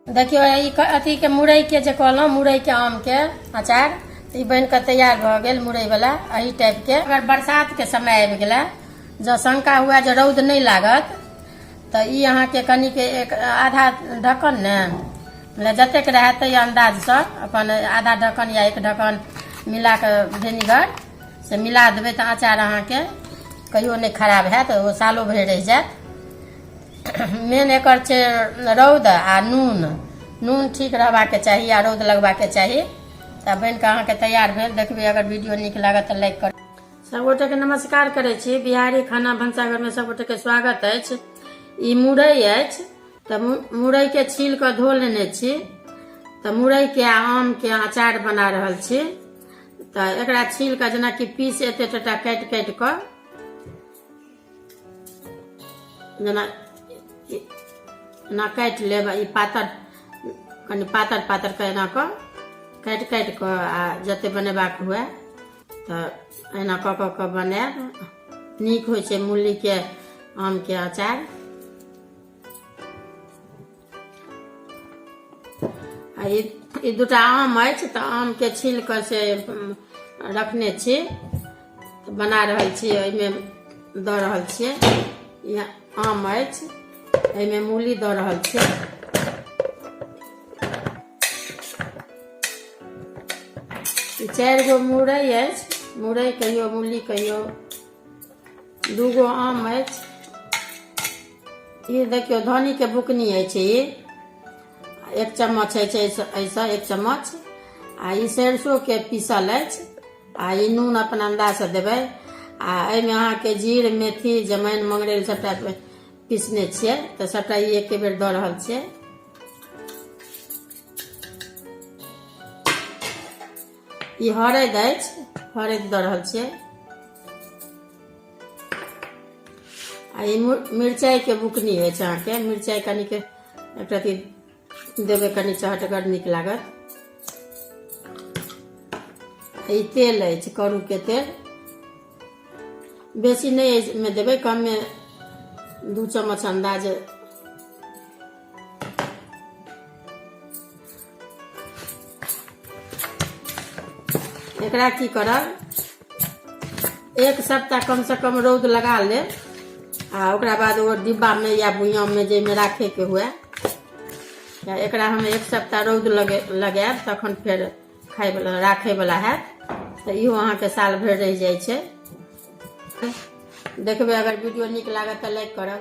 देखियौ, ई अथीके मुरैके जे कहलहुँ, मुरैके आमके अचार, तऽ ई बनि कऽ तैयार भऽ गेल। मुरैवला एही टाइपके। अगर बरसातके समय आबि गेलै, जँ शंका हुए जे रौद नहि लागत, तऽ ई अहाँके कनिक एक आधा ढक्कन ने, मतलब जतेक रहए ताहि अन्दाजसँ अपन आधा ढक्कन या एक ढक्कन मिला कऽ विनेगर से मिला देबै, तऽ अचार अहाँके कहियो नहि खराब हैत, ओ सालो भरि रहि जायत। मेन एकर छै रौद आ नून। नून ठीक रहबाके चाही आ रौद लगबाके चाही। तऽ बनि कऽ अहाँके तैयार भेल। देखबै, अगर वीडियो नीक लागत तऽ लाइक कर। सबगोटेके नमस्कार करै छी। बिहारी खाना भनसाघरमे सबगोटेके स्वागत अछि। ई मुरई अछि, तऽ मुरईके छील कऽ धो लेने छी। तऽ मुरईके आ आमके अचार बना रहल छी। तऽ एकरा छील कऽ जेनाकि पीस एते टटा काटि काटि कऽ जेना एना काटि लेब। ई पातर, कनि पातर पातर कऽ एना कऽ काटि काटि कऽ आ जते बनेबाक हुए तऽ एना कऽ कऽ कऽ बनायब। नीक होइ छै मूलीके आमके अचार। आ ई दूटा आम अछि, तऽ आमके छील कऽ से रखने छी, तऽ बना रहल छी। एहिमे दऽ रहल छियै, ई आम अछि, एहिमे मूली दऽ रहल छियै। ई चारि गो मुरई अछि, मुरई कहियो, मूली कहियो। दूगो आम अछि। ई देखियौ, धनीके बुकनी अछि, ई एक चम्मच अछि, एहिसँ एक चम्मच। आ ई सरिसोके पीसल अछि। आ ई नून अपन अन्दाजसँ देबै। आ एहिमे अहाँके जीर, मेथी, जमाइन, मंगरैल सभटा पीसने छियै, तऽ सभटा ई एके बेर दऽ रहल छियै। ई हरैद अछि, हरैद दऽ रहल छियै। आ ई मिरचाइके बुकनी अछि। अहाँके मिरचाइ कनिक एक रत्ती देबै, कनि चहटगर नीक लागत। ई तेल अछि, करूके तेल। बेसी नहि एहिमे देबै, कमे 2 चम्मच अन्दाज। एकरा की करब, एक सप्ताह कमसँ कम रौद लगा लेब आ ओकरा बाद ओ डिब्बामे या बुइयाममे जाहिमे राखैके हुए। एकरा हम एक सप्ताह रौद लगायब, तखन फेर खायवला राखैवला हैत। तऽ इहो अहाँके साल भरि रहि जाइ छै। देखबै, अगर वीडियो नीक लागत तऽ लाइक करब।